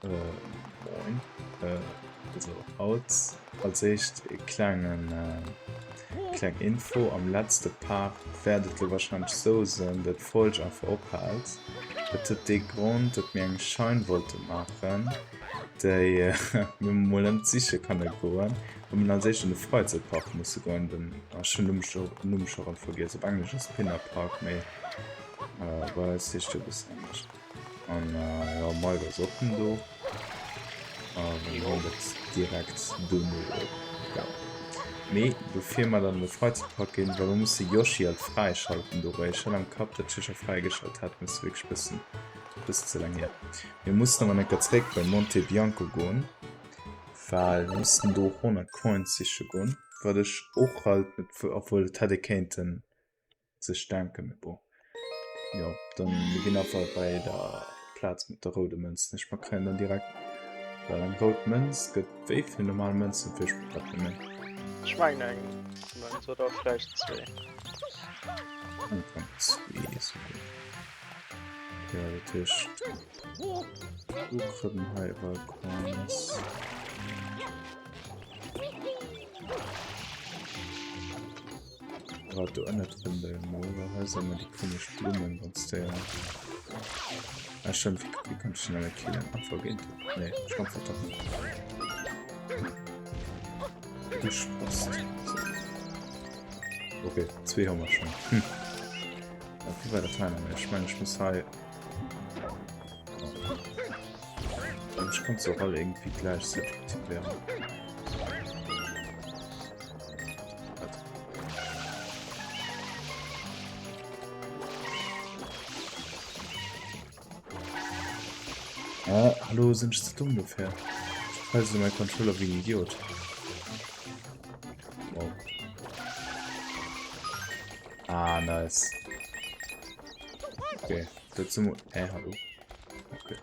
Moin. Also haut als éischt e klengen kleng Info. Am letzte Part wäert et lo wahrscheinlech sou sinn, datt d'Folg einfach ophält. Dat huet dee Grond, datt mir eng Chaîne wollte maachen, déi mir mol net siche kanne goen, well mir als éischt an de Freizeitpark musse goen. Den, ech hunn den Numm scho rëm vergiess, op Englesch ass Pinna Park, mee bei eis heescht e bëssen anescht. An jo, Mike ass och rëm do. A mir huelen dat direkt dono op. Ja. Mee bevir mer dann an de Freizeitpark ginn, well mer musse Yoshi halt fräischalten do réischt. Ech hat am Kapp, dat ech hie scho fräigeschalt hat, mee ass wierklech bëssen, bëssen ze laang hier. Mir mussen awer enker zréck bei Monte Bianco goen, well mir mussen do 100 Coins siche goen, wat ech och halt net, obwuel et hätt ee kéinten sech denken, mee bon. Jo, dann mir ginn einfach bei der Plaz mat der roude Mënz. Ech mer kréien dann direkt, well eng rout Mënz gëtt wéi vill normal Mënzen fir ech grad net méi. Ech mengen eng Mënz oder vläicht zwee. Anfang zwee esouguer. Ja, dat heescht du kritt hei iwwer Coins. Wat do ënnert rëm der emol, well hei si ëmmer déi komesch Blummen, wann s de Ah stimmt, wéi, wéi konnt ech den alle killen? Einfach géint den. Nee, ech kann einfach Du Spast. So. Okay, zwee hu mer schon. Hm. Wéi war dat hei nach? Ech mengen, ech muss hei. Oh. Ech konnt se och alle irgendwie gläichzäiteg aktivéieren. Ah, hallo, sinn ech ze dumm dofir? Ich preise mein Controller wie ein Idiot. Wow. Ah, nice. Okay, dat si Äh, hallo. Okay.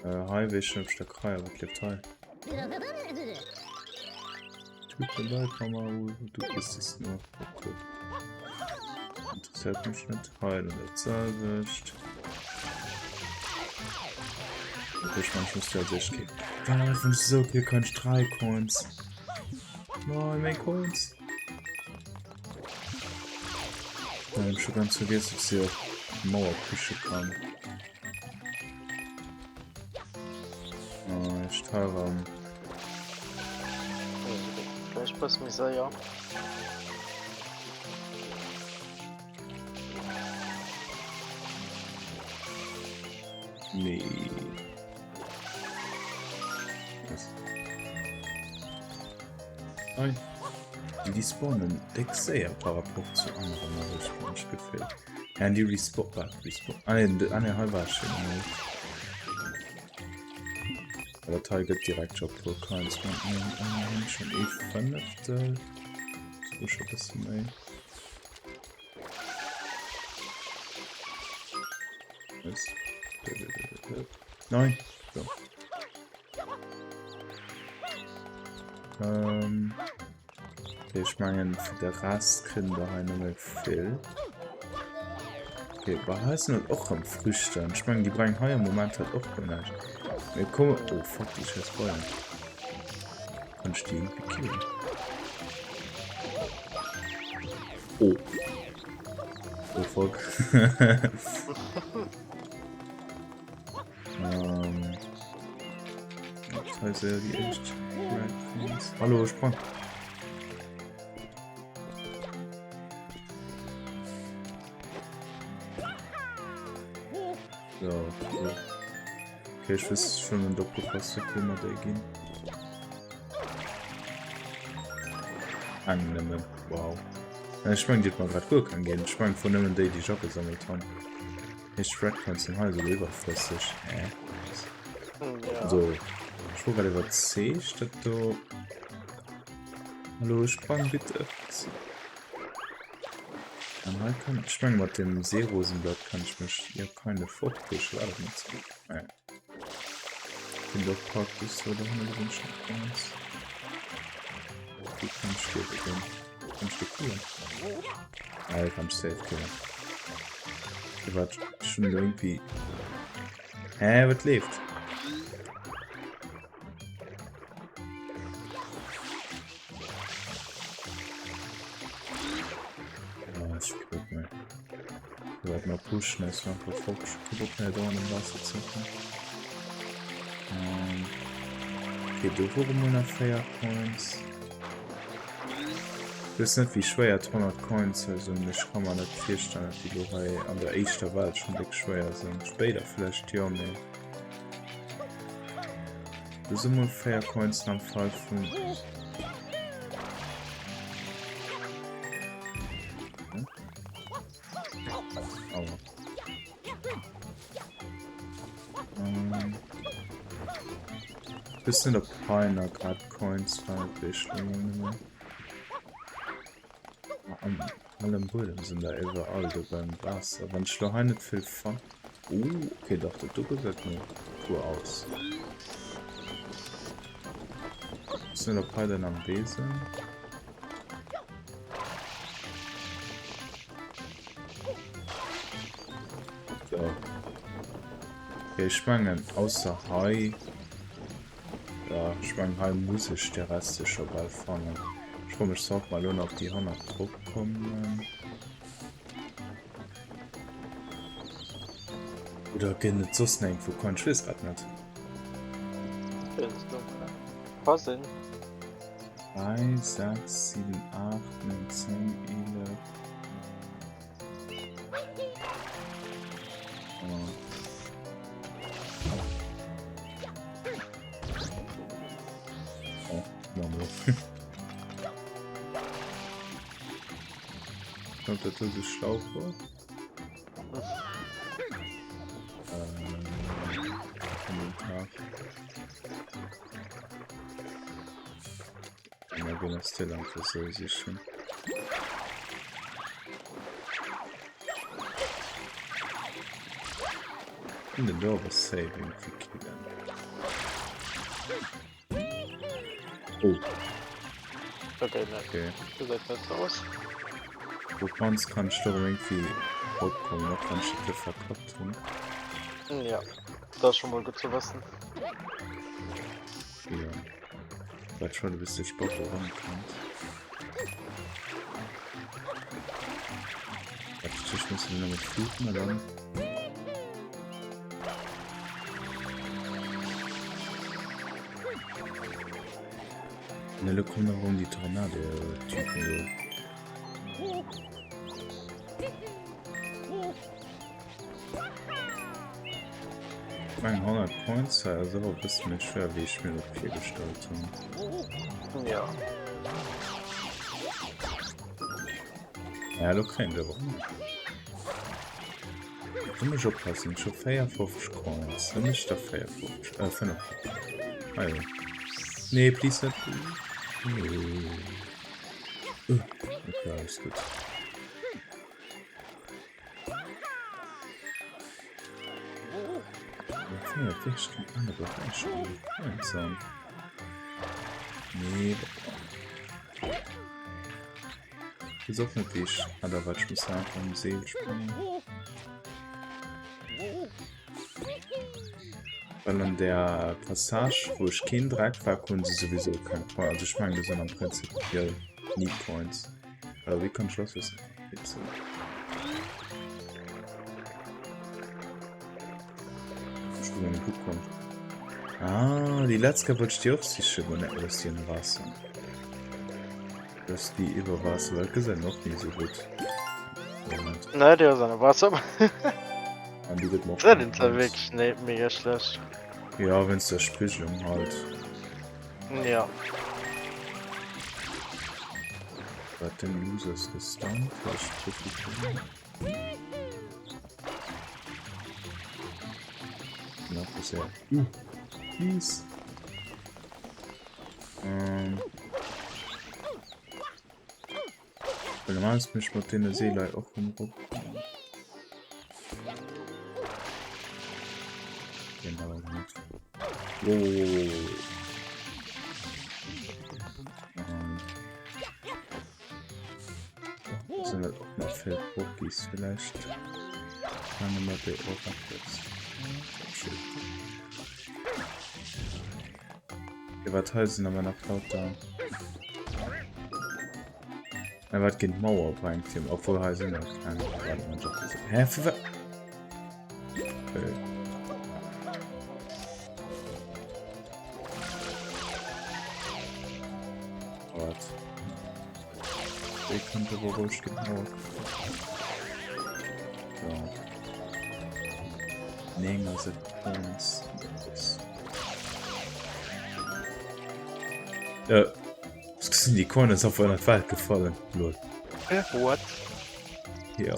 Äh, hei weess ech net, ob ech da kréien. Wat lieft hei? Tut mir leid, Mama, du bist es nur. Okay. Interessiert mich net. Hei dann dat selwecht. Okay, ich meine, ich muss ja sich gehen. Warte, wenn ich so okay, kann ich drei Coins. Nein, mein Coins. Ich habe schon ganz vergessen, dass sie auch Mauer pushen kann. Oh, ech teieren. Vläicht bësse méi séier. Nee. Was? Nein. Die spawnen déck séier par rapport zu aneren, habe ich manch Gefill. Ja, die respawn, warte, respawn. Ah, nee, ah, nee, hei war ich schon mal. Aber dat hei gëtt direkt schon puer Coins mitnehmen. Ah, wir haben schon eh Fünftel. So schon ein bisschen méi. Was? Nein. So. Ähm. Okay, ech mengen fir de Rest kriegen der hei net méi vill. Okay, bei hei sinn et och rëm Früchten. Ech mengen, déi brengen hei am Moment halt och guer näischt. Mir kommen... Oh fuck, déi scheiß Beien. Kann ech déi irgendwie killen? Oh. Oh fuck. Ähm, das heißt ja die echt Red Coins. Hallo, sprang. So, cool. Okay, ich weiß schon, wenn opgepasst, wie cool wir da gehen. Eng nëmmen. Wow. Ich mein, die hat mir grad guer kein ginn. Ich mein, von nëmmen déi, déi ich agesammelt han. Heescht Red Coins sinn hei esou iwwerflësseg? Hä? Also, ech wor grad iwwerzeegt, dat do... Hallo, sprang bitte. An hei kann... Ech meng, mat dem Seerosenblatt kann ech mech jo keine fortpushen. War dat net sou? Naja. Bin doch praktisch so, da hanne gesinn ech net ganz. Wie kann ech dir beginn? Kann ech dir killen? Ah, ich kann safe killen. Okay, warte, schon irgendwie. Hä, was lebt? wat mer pushen ass einfach fort. Ech hu kee Bock méi dauernd am Waasser ze sinn. Ähm, okay, do wore mol nach 4 Coins. Ich weess net wéi schwéier d'100 Coins hei sinn. Ech ka mer net virstellen, dat déi lo hei an der éischter Welt schon déck schwéier sinn. Spéider vläicht jo, mee do si mol 4 Coins am Fall vun Aua. Ähm. Weess net op hei nach grad Coins waren, dat weess ech lo net méi. Am allem Buedem sinn der iwwerall do beim Waasser. Wann ech lo hei net vill fan. Uh, okay, dach, dat do gesäit no cool aus. Weess net op hei dann am Wee sinn. So. Okay, ech mengen ausser hei ja, ech mengen hei muss ech de Rest jo scho bal fannen. Ech froe mech zwar ob mer elo nach op déi 100 drop kommen. Oder ginn et soss nach irgendwou Coin? Ech weess grad net. Ka sinn. 3, 6, 7, 8, 9, 10, 11. Oh, oh, Kommt dat do schlau vor? Ähm, Kommentar. Sichen. In den do awer safe irgendwie killen. Oh. Okay, ne. Okay. Gesäit net sou aus. Op mannst kann ech dorëm irgendwie opkommen, och wann ech et verkappt hunn. Ja, dat ass scho mol gutt ze wëssen. Ja. Wat schon bis de Sport erankommt. Ich muss nur mit fluchen dann. Ne, kommen noch um die Tornado-Typen. Ech mengen 100 Points hei ass awer e bësse méi schwéier wéi ech mir dat virgestallt hunn. Ja. Ja, lo kréien ech awer. Do muss ech oppassen, ech hu 54 Coins. Dann ech der 54, äh 5. Ah jo. Nee, please net. Nee. Okay, alles gutt. Nee. Ist auch nicht wie ich. Alter, was ich muss einfach am See springen. Weil an der Passage, wo ich kein Dreck war, konnten sie sowieso kein Point. Also ich meine, das sind am Prinzip hier nie Points. Aber wie kann ich das wissen? Ah, déi letzt Kéier wollt ech déi och sichen, wo net ass déi ënner Waasser. Ass déi iwwer Waasser, well gesäit och ni sou gutt. Moment. Ne, déi ass ënner Waasser. An déi gëtt mer och Dat ass wierklech ne mega schlecht. Ja, wéinst der Spigelung halt. Ja. Wat den Losers gestunt, vielleicht profitieren. Nach bisher. Uh, please. Ähm. Well normalerweise bin ich mit den Seelei och um Ruck. Genau. Wow. Ähm. Sind das auch noch vill Brokis vielleicht? Fangen wir die auch ab jetzt. Okay, wat hei sinn awer nach lauter. Mä wat géint d'Mauer brengt him, obwohl hei sinn nach keng. Warte mal, doch, wieso? Hä, für was? Okay. Warte. Déi könnte wohl ruhig géint d'Mauer kommen. So. 9 Points. Äh. Sinn déi Coins einfach ënner d'Welt gefallen? Lol. Äh, what? Ja.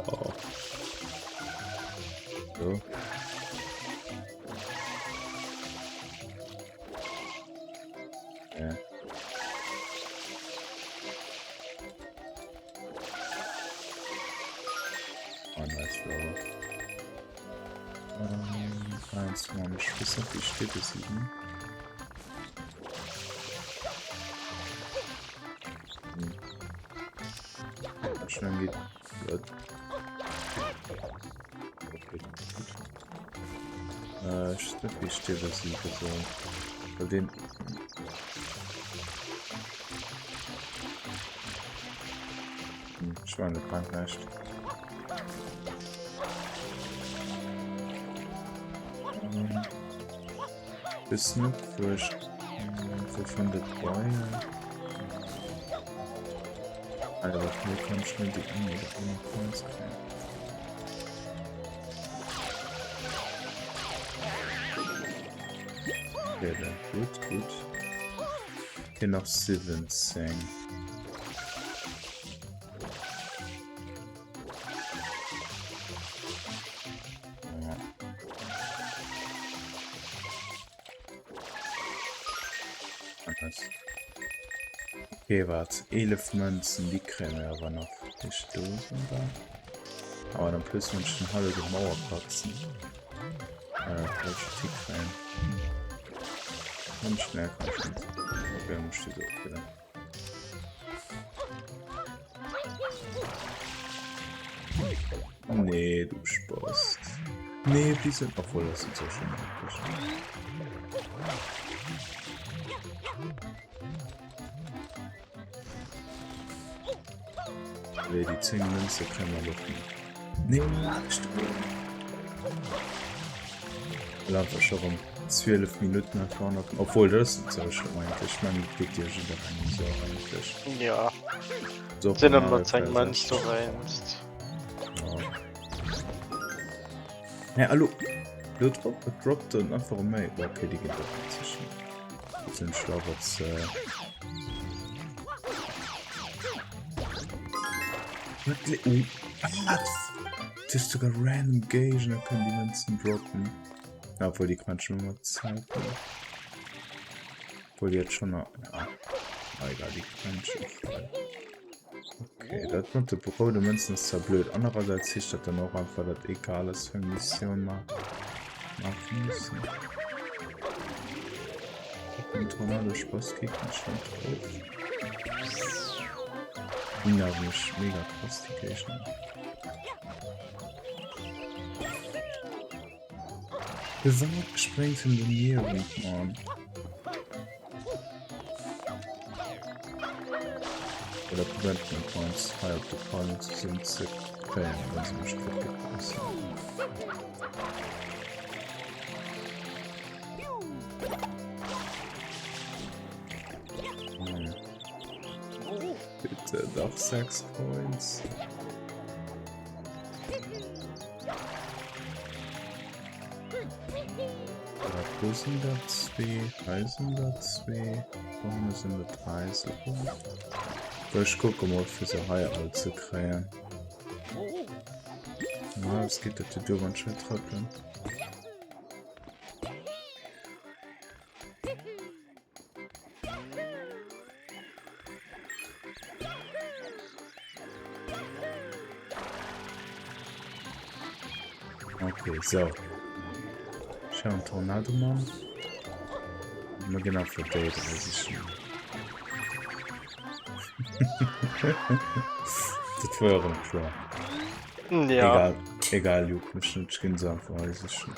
So. Ja. Oh, nice flower. Ähm, 23, bis auf die Städte 7. Schnell geht. Okay, gut. Äh, ich weiß nicht, wie steht das hier so. Bei den. Hm, Schweinekrank nicht. Ähm. Bis net wou ech wouvun dat Beien. Alter, wat hier kann ich schnell die eng oder aner Coins kréien. Okay, dann gut, gut. Okay, nach 17. Okay, wart. 11 Münzen, die kriegen wir aber noch. Nicht Dosen da. Aber dann plus wenn ich den Halle die Mauer kratzen. Äh, falsche Tick rein. Ganz schnell kann ich nicht. Okay, muss ich die so okay. Nee, du Spaß. Nee, die sind obwohl das sind so schon möglich. Nee, die 10 Münze können wir doch nicht. Nee, du einfach schon rum. 12 Minuten einfach noch. Obwohl, das ist so schlimm eigentlich. Ich meine, das geht ja jederengem so eigentlich. Ja. So, Sinn ëmmer 10 Mënz dowéinst. Ja. Hä, hallo? Lo drop, et droppt dann einfach méi. Okay, déi ginn doch net ze schnell. Dat sinn schlau, wat se. Wat le. Oh, wat? Dat ist sogar random Géigner können die Münzen droppen. Ja, obwohl die quatschen nur mat Zäit. Obwohl die jetzt schon nach. Ja. Ah, egal, die quatschen och hei. Okay, dat mat de roude Mënzen ass zwar blöd, anerersäits heescht dat dann och einfach, dat egal ass wéi eng Missioun mer maache mussen. Den Tornado Spaß kriegt man schon drauf. Die nerven mich mega krass, die Gegner. Firwat spréngt en doniewent, Mann? Oder probéiert den Points hei op de Pallen zesummen ze kréien, wann se mech drop gepasst hunn. Bitte, dach 6 Coins. Wo sinn der zwee? Hei sinn der zwee. Dohanne sinn der dräi souguer. Ech kucke mol fir se hei all ze kréien. Na, es geht dat jo duer wann ech hei trëppelen. Okay, so. Schau Tornado Mann. Mir ginn einfach déi dräi sichen. Dat war erëm kloer. Ja. Egal, egal, juckt mech net. Ech ginn se einfach hei sichen.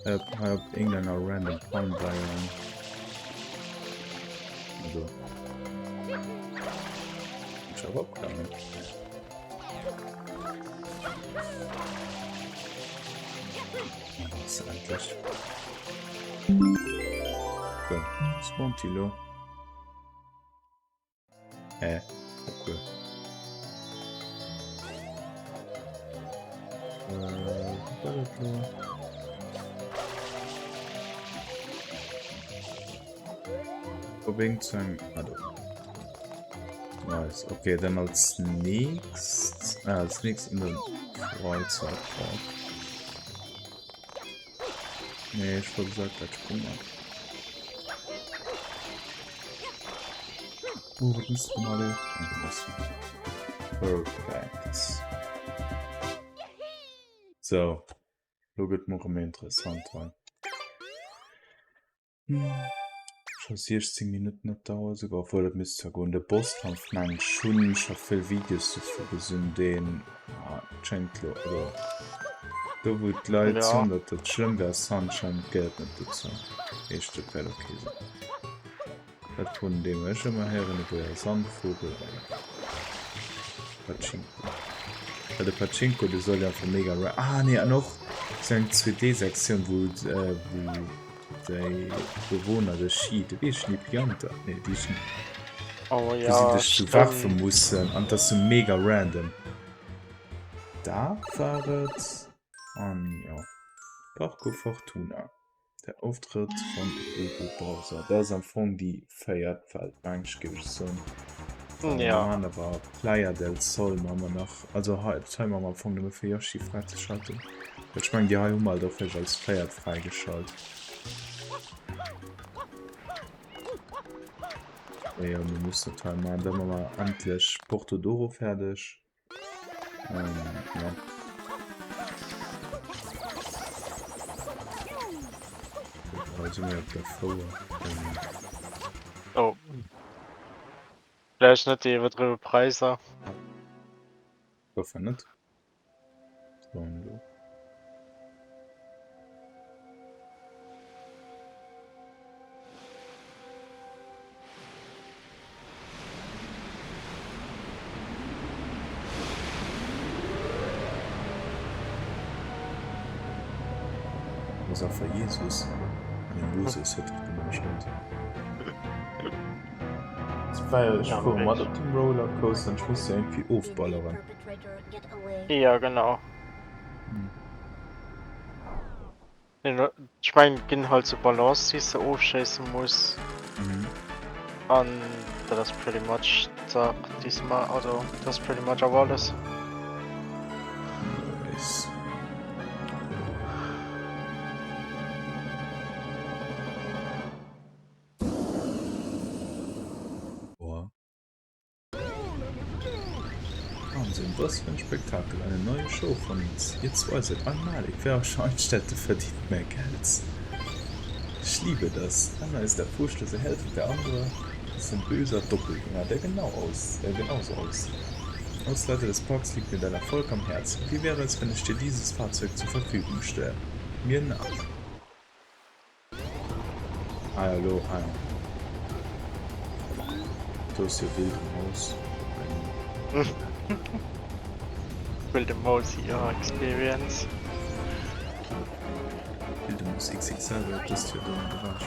Hei op irgendeiner random Palm Biome. do? Ech awer opklammen. Ah, endlech. So, spawnt die lo. Äh, okay. Äh, war dat lo? Verbingt zu einem... Ah, do. Nice. Okay, dann als nächstes... Ah, als nächstes in den Freizeitpark. Nee, ich wollte gesagt, das Sprung ab. Oh, was ist denn alle? Perfekt. So. Lo gëtt mol erëm interessant hei. Scho 16 Minutten op der Auer souguer, obwuel dat misst zwar goen. De Bosskampf mengen ech hunn scho vill Videos dovu gesinn, deen schéngt lo, also do wou d'Leit Ja. soen datt dat schlëmm wär, Sunshine gehéiert net dozou. Heescht et wäert ok sinn. Dat vun deem ech ëmmer héieren iwwer e Sandvogel a Pachinko. Ja, de Pachinko, de soll jo einfach mega ra Ah nee, an och sou eng 2D-Sektioun, wou wou déi Bewohner de Ski, de wéi heeschen déi Pianta? Nee, déi heeschen, Oh wou si ja, dech sou werfe stimmt. mussen an dat ass sou mega random. Dat war et. An jo, Parco Fortuna. Der Auftritt von Google Browser, dat ass am Fong déi véiert Welt, meng ech, géif ech soen. Ja. Mir man awer Playa del Sol man mer nach, also hei, dat hei man mer am Fong nëmme fir Yoshi fräizeschalten. Well ech mengen déi hei hu mer halt och réischt als véiert fräigeschalt. Mee jo, mir mussen dat hei man, da man mer endlech Porto Doro fäerdeg. Ähm, ja. Also mir op der Fouer. Ähm. Oh. Vielleicht net déi iwwerdriwwe Präisser. Hoffe net. So, an do. Ass einfach Jesus. Nee, Moses huet dat gemaach, stimmt. Well ech fuere mat op dem Rollercoaster an ech muss se irgendwie ofballeren. Ja, genau. Ech mengen et ginn halt sou Ballons déi s de ofschéisse muss an dat ass pretty much d'Saach déi s de ma also dat ass pretty much awer alles. Nice. Boah. Wahnsinn, was für ein Spektakel, eine neue Show von uns. Ihr zwei seid einmalig, wer euch einstellte, verdient mehr Geld. Ich liebe das. Einer ist der furchtlose Held und der andere ist ein böser Doppelgänger, der genau aus, äh, genauso aussieht. Als Leiter des Parks liegt mir dein Erfolg am Herzen. Wie wäre es, wenn ich dir dieses Fahrzeug zur Verfügung stelle? Mir nach. Ah ja, lo, ah ja. Do ass jo Wilde Maus. Wilde Maus ja Experience. Wilde Maus XXL, dat ass jo do am Garage.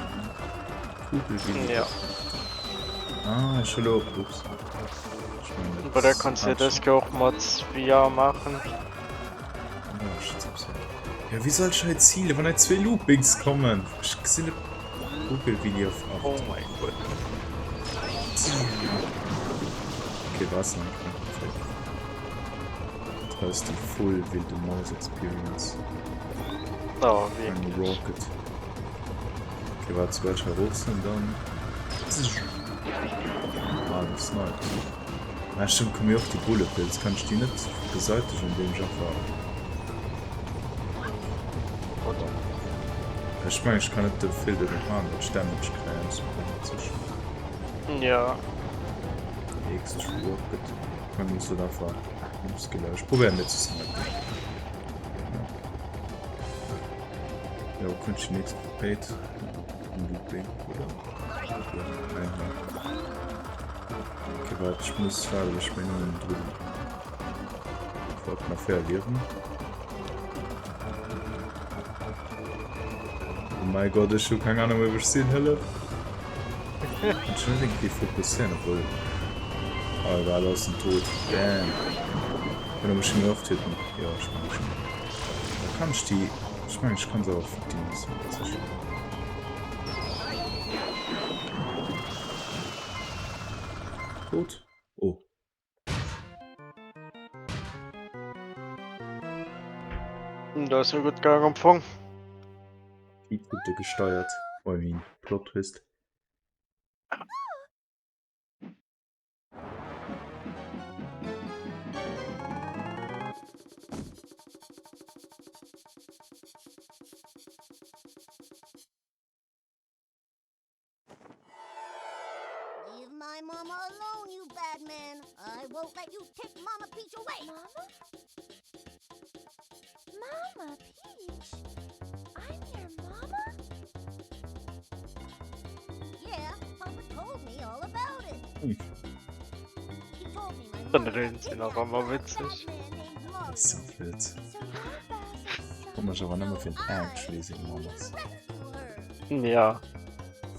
Kugel Ja. Ah, ech hu lo, ups. Ech mein, Bei der kannst du das och mat VR machen. Ja, wéi soll ech hei zielen, wann hei zwee Loopings kommen? Ech gesinn net. Google Video auf 8. Oh mein Gott. Okay, was noch? Das ist die Full Wilde Maus Experience. Oh, Ein wirklich. Rocket. Okay, warte, sobald ich hoch sind, dann. Ah, das ist nice. Ah, stimmt, kommen hier auch die Bullet Bills. Kann ich die nicht beseitigen, indem ich einfach... Ich meine, ich kann nicht den Filter noch haben, dass ich Damage kriege. Das ist witzig. Ja. Nächstes Rocket. Man muss das einfach... Ich probiere mit zu snipen. Ja, wo könnte ich die nächste Bait? Looping, oder? Ja, ja. Okay, warte, ich muss warte, ich bin nur drüben. Ich wollte mal verlieren. Oh mein Gott, ich habe keine Ahnung, wo ich sehen Hëllef. Und schon irgendwie fokussieren, obwohl. Oh, egal, aus dem Tod. Bam. Kann mich schon oft hitten. Ja, ich meine schon. Da kann ich die. Ich meine, ich kann sie auch verdienen. Das ist sicher. Tot. Oh. Da ass jo gutt gaang am Fong. Gutt gesteuert. Oh, I mean, Plot Twist. Leave my mama alone, you bad man. I won't let you take Mama Peach away. Mama? Mama Peach? I'm your mama? Yeah, Papa told me all about it. Hm. He told me my Dann mama got reden sie nach kidnapped einmal by a witzig. bad man named Das ist so Mario. flott. So you're Bowser's son. Komm ech awer nëmme fir So den I actually seng came Mamm to ass. rescue her. Ja.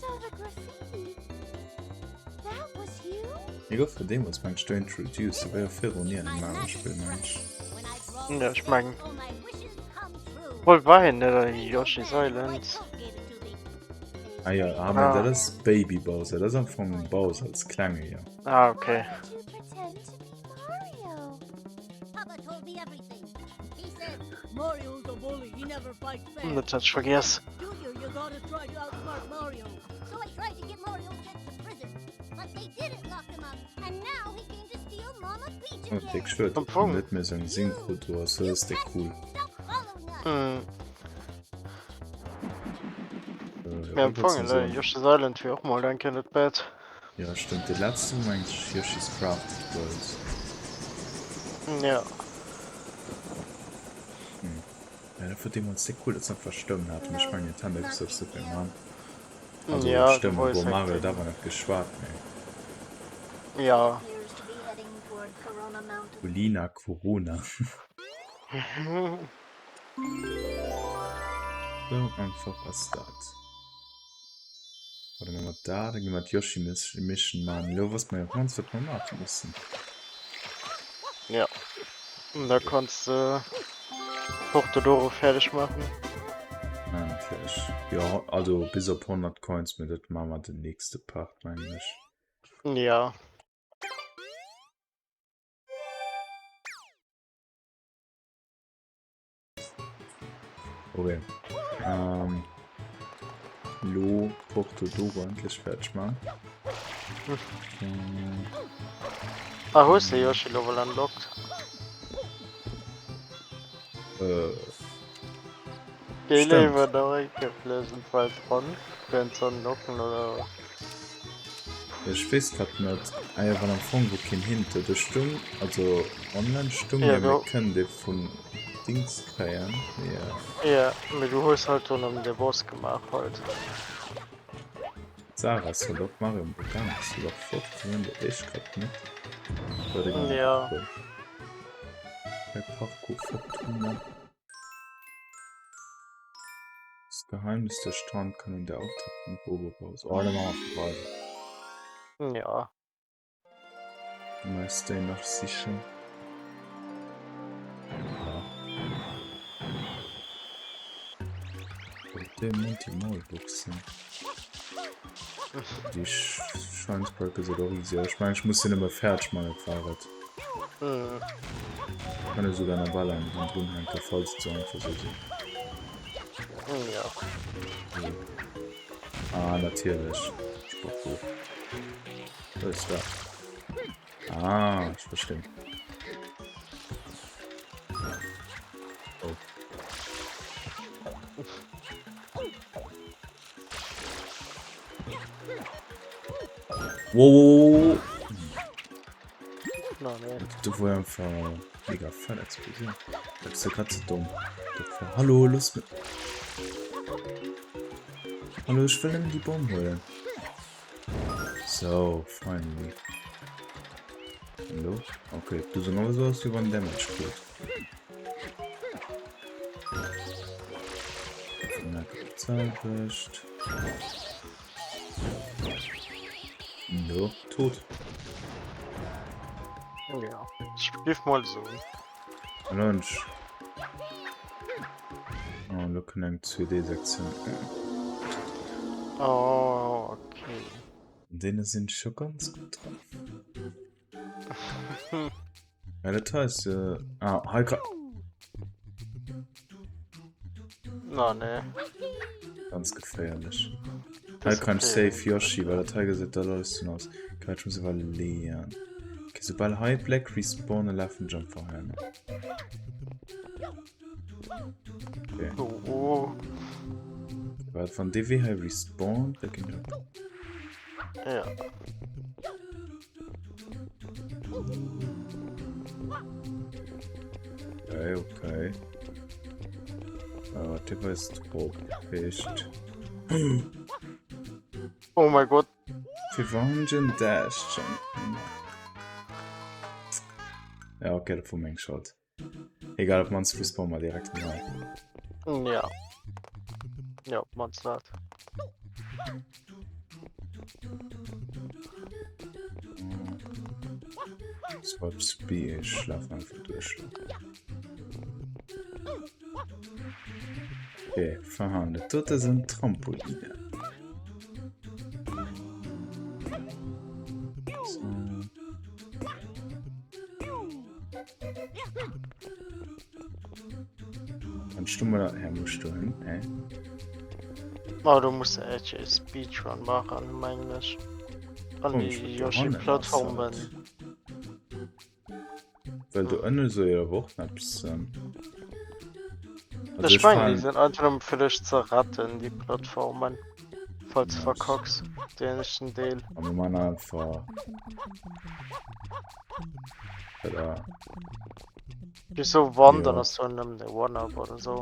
So the graffiti. That was you? Hie gouf jo deemools mengt ech do introduced, e war jo virdrun ni an engem anere Spill mengt ech. Ja, ech mengen. Obwohl war hien net an Yoshi's Island? Ah jo, ah mä dat ass Baby Bowser, dat ass am Fong den Bowser als Klenge, jo. Ah, okay. Dat hat ech vergiess. Oh, déck schued, Am datt Fong. net méi sou eng Synchro do ass, dat ass déck cool. Mm. Äh, Mee am wat wollts Fong, du ne, soen? Yoshi's Island wier och mol eng Kéier net bad. Jo, stëmmt. Dee letzte war mengt ech Yoshi's Crafted World. Ja. Hm. Ja, dat war deemools déck cool, datt se einfach Stëmmen haten. Ech mengen Nintendo gëtt dat net méi man. Also Ja, de Stëmmen, Voice bon Mario huet Acting. awer net geschwat, mee. Ja. Colina Corona. Sou einfach ass dat. Oder mat da, da gi mer d'Yoshi Mission man. Lo wësse mer jo ganz wat mer maache mussen. Ja. Und da kannst du Porto Doro fäerdeg maachen. Endlech. Jo, also bis op 100 Coins, mee dat maache mer den nächste Part, mengen ech. Ja. Okay. Ähm, lo Porto Doro endlech fäerdeg man. Ähm, Ah, hues de Yoshi Level unlocked? äh, Géi Stimmt. léiwer nach eng Kéier Pleasant Valley dran, fir en ze unlocken, oder? Ech weess grad net. Ah jo, well am Fong wor keen Hint do. Do stung, also online stung Ja, jo, mir do. kënnen dee vun Dings kréien, jo. Ja, mee du hues halt do nëmmen de Boss gemaach halt. D'Sarah ass halt och Mario begaang, ass halt och flott, ne? Dat weess ech grad net. War deng Ja. Bei Parkour Fortuna. Das Geheimnis der Strandkanone, der Auftritt von Robo-Bowser. Oh, da machen wir vorbei. Ja. Du meinst den noch sicher. Ja. Und den Monty Maulbuchsen. Die Scheinsbrücke sind auch easy. Ich meine, ich muss den immer fertig machen, Fahrrad. Mhm. Kann jo souguer nach bal eng dran hänken, falls et sou einfach soll sinn. Ja. Ah, natierlech. Sportbuch. Wat ass dat? Ah, ech verstinn. Oh. Wow. No, nee. Du war einfach mega fett Explosion. Das ist ja grad so dumm. Das war, Hallo, lass mich. Hallo, ich will nämlich die Bombe holen. So, finally. Hallo? Okay, du so noch so aus wie wann Damage kriegt. Zerwischt. Jo, tot. Ja, ich gif mal so. Lunch. Oh, lo kënnt eng 2D-Sektioun. Oh, okay. An deene sinn ech scho ganz gutt dran. Ja, dat hei ass äh, ah, hei ka Na, nee. ganz geféierlech. Hei kann ich safe Yoshi, well dat hei gesäit dat alles dun aus. Okay, ich muss iwwerleeën. Okay, soubal hei Black respawnen, lafen Jump vorher. Okay. Oh, oh. Well wann dee Wee hei respawnt, da ginn op. Ja. Okay, okay. Ah, dee weist drop. Echt. Oh mein Gott. Fir wann den Dash Jump. Ja, okay, dat wor meng Schold. Egal, op mannst respawnen mer direkt hei. Ja. Ja, op mannst dat. Swap Speed, ich schlafe einfach durch. Okay, verhandelt. Dort sind Trampoline. So. Kannst du mal her musst du hin hä? Oh, du musst echt e Speedrun machen, mengen ech. An Komisch, die wat do hannen ass Yoshi-Plattformen. halt. Well do ënne soll jo awer och nach eppes sinn. Also Ech ech mengen, déi fahren sinn einfach nëmme fir dech ze retten, déi Plattformen. Falls du verkacks, den éischten Deel. A mir man einfach. Oder. Wieso wann, dann Ja. ass do nëmmen de One-Up oder so.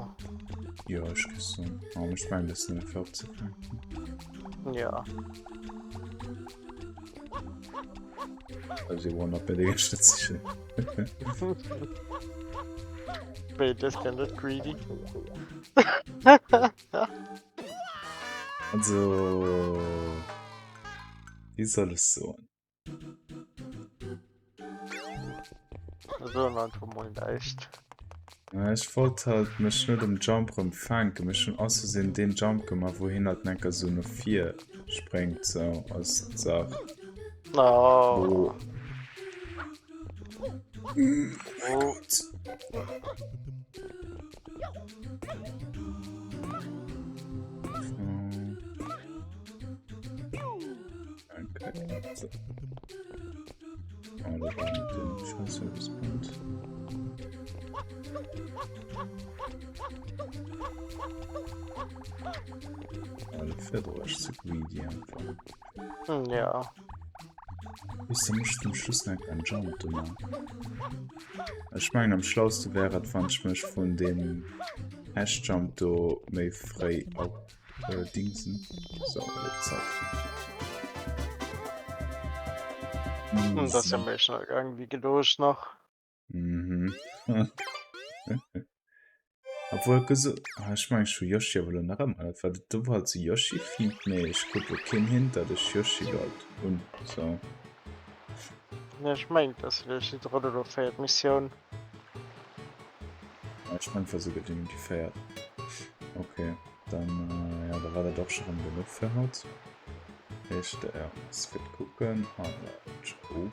Ja, ech géif soen. Aber ech mengen, dat ass nëmme fir opzefänken. Ja. Also One-Up bei der net sicher. Wait, das kann net greedy. Also. Wéi soll ech soen? So einfach mol näischt. Ja, ech wollt halt mech net um Jump rëm fänken, mee ech hunn aus Versehen deen Jump gemaach, wou hien halt enker sou no vir spréngt, sou als Saach. Oh. Wo. Oh. Okay. So. Oh, da war mit dem Scheiß gespawnt. Alle Fedder ist zu greedy einfach. Hm, ja. Wéisst de mech zum Schluss nach en Jump do man. Ech mengen am schlauste wär et wann ech mech vun deem Hash Jump do méi fréi op äh, dingsen. So, elo zack. Hm, das ist ja Easy. méi schnell gegangen wie gedocht nach. Mhm. Obwohl geso ah, ech mengen ech hu Yoshi awer elo nach ëmmer net, well do war halt sou Yoshi Feed, mee ech krut lo keen Hint dat ech Yoshi halt hunn, so. Ja, ech mengen dat ass villäicht déi drëtt oder véiert Missioun. Ah, ech mengen war souguer déi déi véiert. Okay, dann äh, ja, da war dat och scho rëm genuch fir haut. Heescht, ja, merci fir d'Kucken an ciao.